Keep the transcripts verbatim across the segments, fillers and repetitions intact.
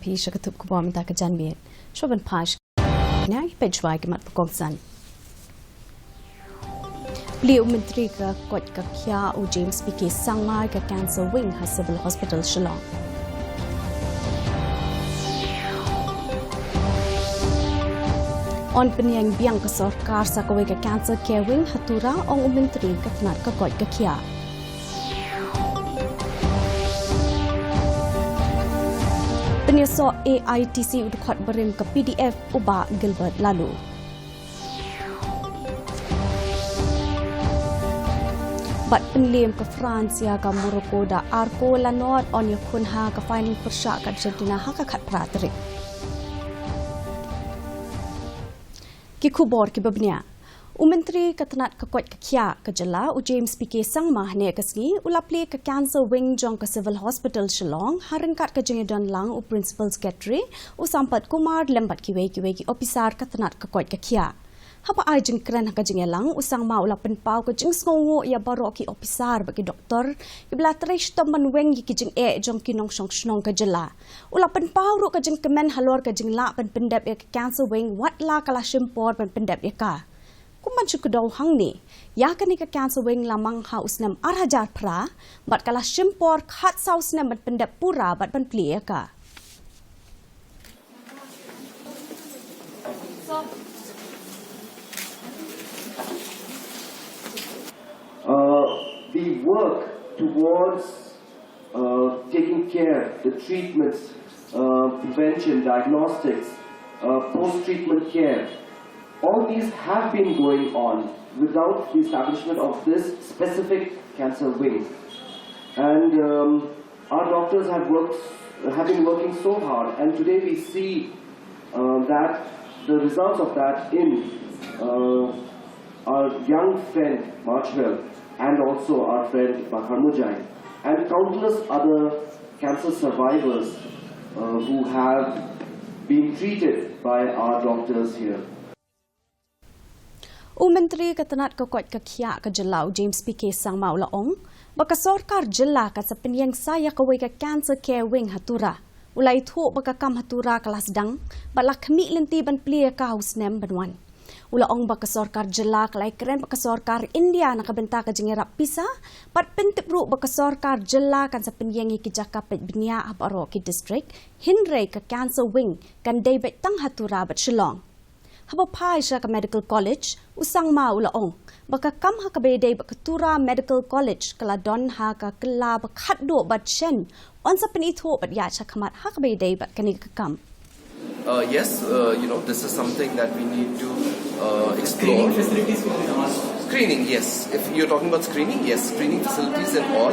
Phi sha ka tup khubor mynta ka janmiet. Shuwa ban phai sha ki peit shuwa ki mat ba kongsan. Plie u Myntri ka koit ka khiah u James P K Sangma ïa ka Cancer Wing ha Civil Hospital Shillong. Yn pynïeng biang ka sorkar sa kawei ka Cancer Care Wing ha Tura, ong u Myntri ka tnat ka koit ka khiah. Pynïasoh A I T C u dkhot barim ka P D F u Bah Gilbert Laloo. Bad pynliem ka France ïa ka Morocco da ar kol la nod, yn ïakhun ha ka final pyrshah ka Argentina ha ka khatphra tarik. Ki khubor kiba bniah. U Myntri ka tnat ka koit ka khiah ka jylla u James P K Sangma hynne ka sngi u la plie ka Cancer Wing jong ka Civil Hospital Shillong ha ryngkat ka jingïadon lang u Principal Secretary u Sampath Kumar lem bad kiwei kiwei ki ophisar ka tnat ka koit ka khiah. Haba ai jingkren ha ka jingïalang, u Sangma u la pynpaw ka jingsngewnguh ïa baroh ki ophisar bad ki doktor kiba la trei shitom ban weng ïa ki jingeh jong ki nongshong shnong ka jylla. U la pynpaw ruh ka jingkmen halor ka jinglah ban pyndep ïa ka Cancer Wing wat la ka la shim por ban pyndep ïa ka. Kum ban shu kdew hangne, ïa kane ka Cancer Wing la mang ha u snem ar hajar phra bad ka la shim por khatsaw snem ban pyndep pura bad ban plie ïa ka. Uh, the work towards uh, taking care, the treatments, uh, prevention, diagnostics, uh, post-treatment care, all these have been going on without the establishment of this specific cancer wing. And um, our doctors have worked, have been working so hard, and today we see uh, that the results of that in uh, our young friend Marchwell and also our friend Bah Kharmujai and countless other cancer survivors uh, who have been treated by our doctors here. U Myntri ka tnat ka koit ka khiah ka jylla u James P K Sangma u la ong ba ka sorkar jylla kan sa pynïeng sa ïa kawei ka Cancer Care Wing ha Tura. U la ïathuh ba ka kam ha Tura ka la sdang bad la khmih lynti ban plie ïa ka ha u snem ban wan. U la ong ba ka sorkar jylla ka la ïakren bad ka sorkar India na ka bynta ka jingïarap pisa bad pyntip ruh ba ka sorkar jylla kan sa pynïeng ïa ki jaka peit bniah ha baroh ki distrik, hynrei ka Cancer Wing kan dei beit tang ha Tura bad Shillong. Haba phai sha ka Medical College, u Sangma u la ong ba ka kam ha kaba ïadei bad ka Tura Medical College ka la don ha ka kylla ba khatduh bad shen, yn sa pynithuh bad ïaid shakhmat ha kaba ïadei bad kane ka kam. Uh, yes, uh, you know, this is something that we need to uh, explore. Screening facilities will be done. Screening, yes. If you're talking about screening, yes, screening facilities and all.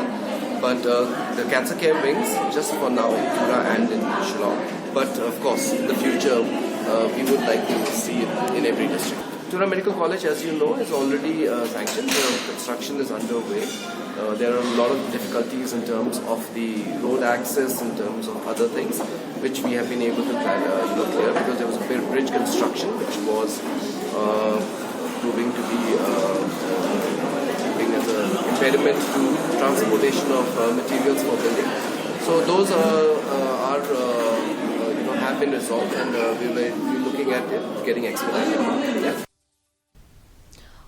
But uh, the cancer care wings, just for now, in Tura and in Shillong. But of course, in the future, uh, we would like to see it in every district. Tura Medical College, as you know, is already uh, sanctioned. The construction is underway. Uh, there are a lot of difficulties in terms of the road access, in terms of other things, which we have been able to plan, uh, you know, clear because there was a bri- bridge construction which was uh, proving to be uh, uh, proving as an impediment to transportation of uh, materials for building. So those are, uh, are uh, uh, you know, have been resolved, and uh, we will be looking at it getting expedited. Yeah.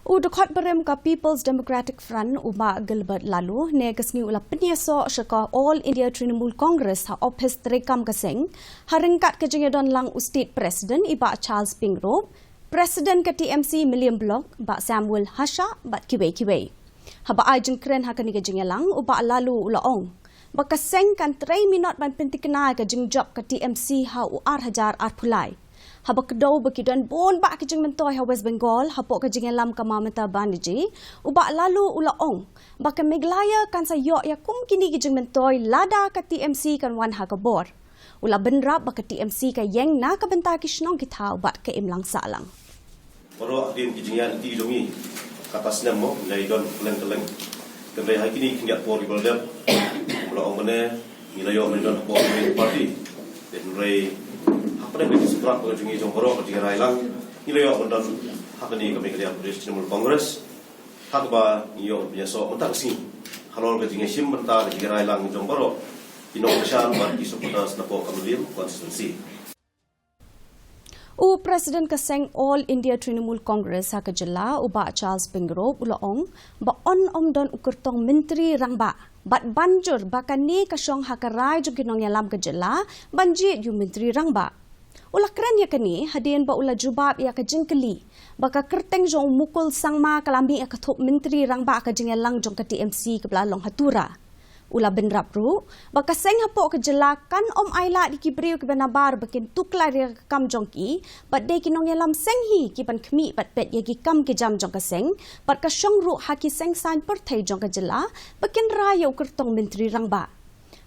U dkhot barim ka People's Democratic Front u Bah Gilbert Laloo hynne ka sngi u la pynïasoh sha ka All India Trinamool Congress ha ophis treikam ka seng ha ryngkat ka jingïadon lang u State President i Bah Charles Pyngrope, President ka T M C Mylliem Block Bah Samuel Hashah bad kiwei kiwei. Haba ai jingkren ha kane ka jingïalang u Bah Laloo u la ong ba ka seng kan trei minot ban pynthikna ïa ka jingjop ka T M C ha u ar hajar arphew lai. Haba kdew ba ki don bun bah ki jingmyntoi ha West Bengal hapoh ka jingïalam ka Mamata Banerjee, u Bah Laloo u la ong ba ka Meghalaya kan sa ïoh ïa kum kine ki jingmyntoi lada ka T M C kan wan ha ka bor. U la bynrap ba ka T M C ka ïeng na ka bynta ki shnong ki thaw bad ka imlang sahlang. Baroh hadien ki jingïaid lynti jong ngi kata snem mo, ngi la ïadon kylleng kylleng. Hynrei ha kine ki khyndiat por kiba la dep, kumba la ong mynne, ngi la ïoh ban ïadon hapoh ka party. Hynrei hapdeng ka jingsprak ka jong ngi jong baroh ka jingïarai lang, ngi la ïoh ban don ha kane ka Meghalaya Pradesh Trinamool Congress. Ha kaba ngi ïoh ban ïasoh mynta ka sngi halor ka jingïashim bynta ka jingïarai lang jong baroh Ki nongkyrshan bad ki supporters na ka Amalim constituency. U President ka seng All India Trinamool Congress ha ka jylla, u Bah Charles Pyngrope, u la ong ba un ym don u kyrtong Myntri Rangbah bad ban jur ba kane ka shong ha ka rai jong ki nongïalam ka jylla ban jied ïa u Myntri Rangbah. U la kren ïa kane hadien ba u la jubab ïa ka jingkylli ba ka kyrteng jong u Mukul Sangma ka la mih ha ka thup Myntri Rangbah ha ka jingïalang jong ka T M C kaba la long ha Tura. U la bynrap ruh ba ka seng hapoh ka jylla kan ym ailad ïa ki briew kiba nabar ba kin tuklar ïa ka kam jong ki, bad dei ki nongïalam seng hi ki ban khmih bad peit ïa ki kam ki jam jong ka seng, bad ka shong ruh ha ki seng saiñ pyrthei jong ka jylla ba kin rai ïa u kyrtong Myntri Rangbah.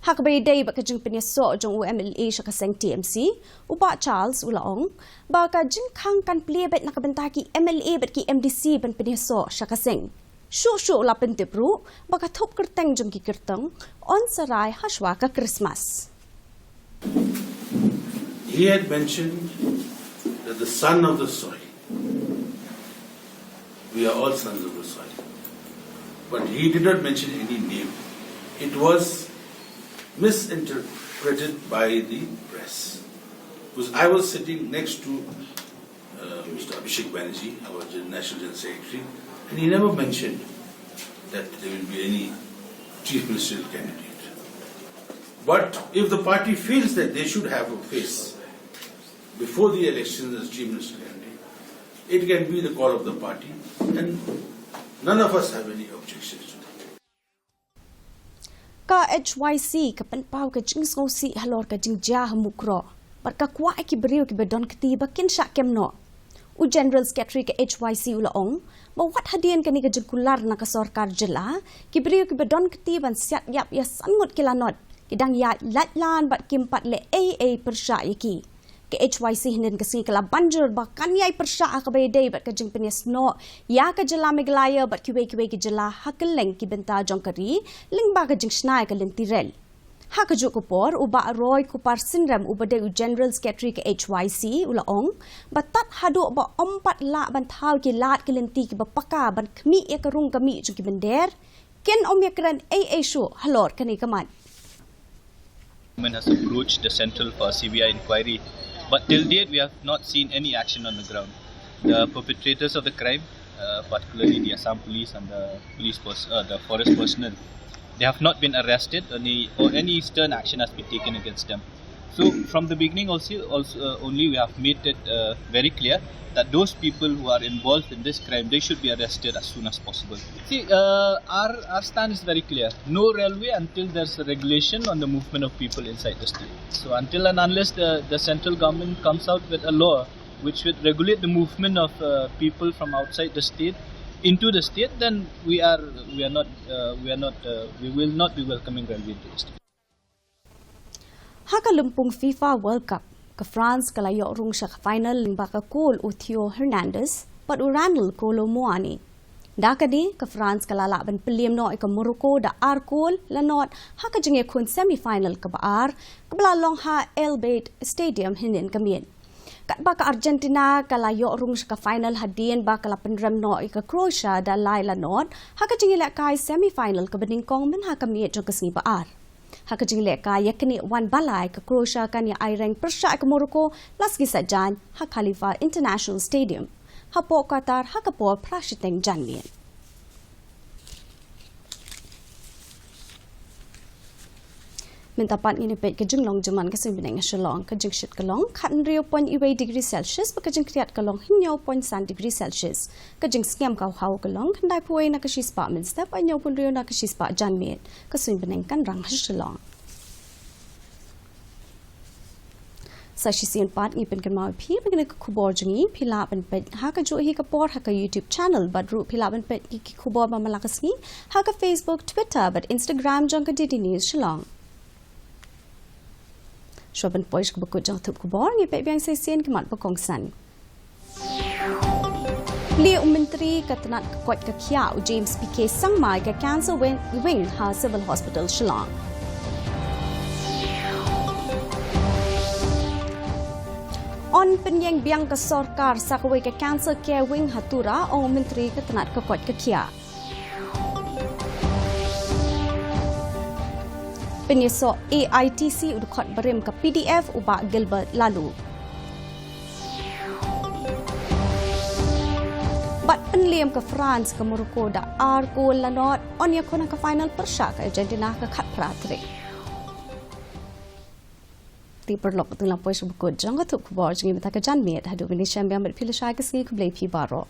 Ha kaba ïadei bad ka jingpynïasoh jong u M L A sha ka seng T M C, u Bah Charles u la ong ba ka jingkhang kan plie beit na ka bynta ki M L A bad ki M D C ban pynïasoh sha ka seng. Shuh shuh u la pyntip ruh ba ka thup kyrteng jong ki kyrtong un sa rai ha shuwa ka Christmas. He had mentioned that the son of the soil. We are all sons of the soil. But he did not mention any name. It was misinterpreted by the press. Because I was sitting next to uh, Mister Abhishek Banerjee, our Gen- National General Secretary, and he never mentioned that there will be any chief ministerial candidate. But if the party feels that they should have a face before the election as chief ministerial candidate, it can be the call of the party, and none of us have any objections to that. Ka H Y C ka pynpaw ka jingsngewsih halor ka jingjia ha Mukroh bad ka kwah ïa ki briew kiba don kti ba kin shah kem noh. U General Secretary ka H Y C u la ong ba wat hadien kane ka jingkular na ka sorkar jylla, ki briew kiba don kti ban siat ïap ïa san ngut ki lanot ki dang ïaid lait lan bad kim pat leh ei ei pyrshah ïa ki. Ka H Y C hynnin ka sngi ka la ban jur ba kan ïai pyrshah ha kaba ïadei bad ka jingpynïasnoh ïa ka jylla Meghalaya bad kiwei kiwei ki jylla ha kylleng ki bynta jong ka ri lyngba ka jingshna ïa ka lynti rel. Ha kajuh ka por, u Bah Roy Kupar Synrem uba dei u General Secretary ka H Y C u la ong ba tad haduh ba ym pat lah ban thaw ki lad ki lynti kiba paka ban khmih ïa ka rung ka mih jong ki mynder, kin ym ïakren ei ei shuh halor kane ka mat. Government has approached the central for C B I inquiry, but till date we have not seen any action on the ground. The perpetrators of the crime, uh, particularly the Assam police and the police pers- uh, the forest personnel, they have not been arrested, any, or any stern action has been taken against them. So from the beginning also, also uh, only we have made it uh, very clear that those people who are involved in this crime, they should be arrested as soon as possible. See, uh, our, our stand is very clear. No railway until there's a regulation on the movement of people inside the state. So until and unless the, the central government comes out with a law which would regulate the movement of uh, people from outside the state into the state, then we are we are not uh, we are not uh, we will not be welcoming railway into the state. Ha ka lympung FIFA World Cup, ka France ka la ïoh rung sha ka final lyngba ka kol u Theo Hernandez bad u Randal Kolo Muani. Da kane, ka France ka la lah ban pylliam noh ïa ka Morocco da ar kol la nod ha ka jingïakhun semi final kaba ar, kaba la long ha El Bayt Stadium hynnin ka miet. Katba ka Argentina ka la ïoh rung sha ka final hadien ba ka la pynrem noh ïa ka Croatia da lai la nod ha ka jingïalehkai semi final kaba nyngkong mynha ka miet jong ka sngi ba ar. Ha ka jinglehkai ïaknieh wan ba lai, ka Croatia kan ïa aireng pyrshah ïa ka Morocco la sngi Saitjaiñ ha Khalifa International Stadium hapoh Qatar ha ka por phra shiteng janmiet. Mynta pat ngin ïa peit ka jinglong jingman ka suiñ bneng ha Shillong. Ka jingshit ka long khathynriew point wei degree Celsius bad ka jingkhriat ka long hynñiew point san degree Celsius. Ka jingsngem ka haw ka long khyndaiphew wei na ka shispah mynstep bad hynñiewphew hynriew na ka shispah janmiet. Ka suiñ bneng kan rang ha Shillong. Sa shisien pat ngi pynkynmaw ïa phi ba kane ka khubor jong ngi phi lah ban peit ha kajuh hi ka por ha ka YouTube channel bad ruh phi lah ban peit ïa ki khubor ba man la ka sngi ha ka Facebook, Twitter bad Instagram jong ka D D News Shillong. Shuwa ban poi sha kaba kut jong ka thup khubor, ngi peit biang sa shisien ki mat ba kongsan. Lieh u Myntri ka tnat ka koit ka khiah u James P K Sangma ïa ka Cancer Wing, Wing ha Civil Hospital Shillong. Yn pynïeng biang ka sorkar sa kawei ka Cancer Care Wing ha Tura, ong u Myntri ka tnat ka koit ka khiah. Pynïasoh A I T C u dkhot barim ka P D F u Bah Gilbert Lalu. Bad pynliem ka France ka Morocco da ar kol la nod, yn ïakhun ha ka final pyrshah ka Argentina ka khatphra tarik. Te paralok, to la poi sha ba kut jong ka thup khubor jong ngi mynta ka janmiet. Haduh mynne shem biang bad phi lashai ka sngi, khublei phi baroh.